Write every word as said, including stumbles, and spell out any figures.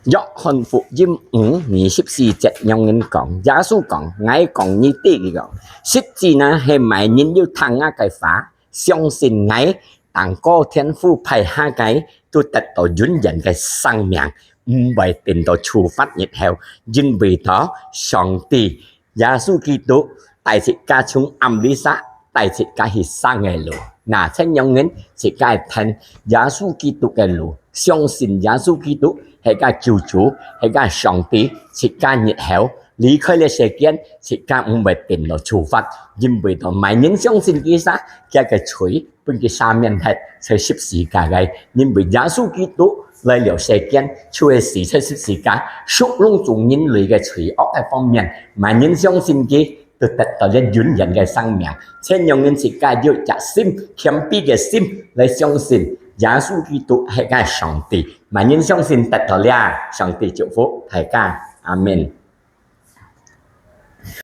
約翰福音五二十四節樣人講，耶穌講：「𠊎講你知，佢講，實際呢係麼人有聽𠊎个話，相信𠊎，當過天父派下个，都得到永遠个生命，毋會定到處罰日後，因為到上帝耶穌基督帶自家從暗裡煞，帶自家去生个路。」那，親愛人，自家聽耶穌基督个路，相信耶穌基督係个救主，係个上帝，自家日後離開這世間，自家毋會定到處罰，因為到麼人相信佢儕，佢个罪分佢赦免忒，在十字架个。因為耶穌基督來了世間，就係死在十字架，贖攏總人類个罪惡个方面，麼人相信佢，都得到了永遠个生命。親愛人，自家有隻心，謙卑个心來相信耶穌基督係个上帝。麼人相信得到了，上帝祝福大家。阿們。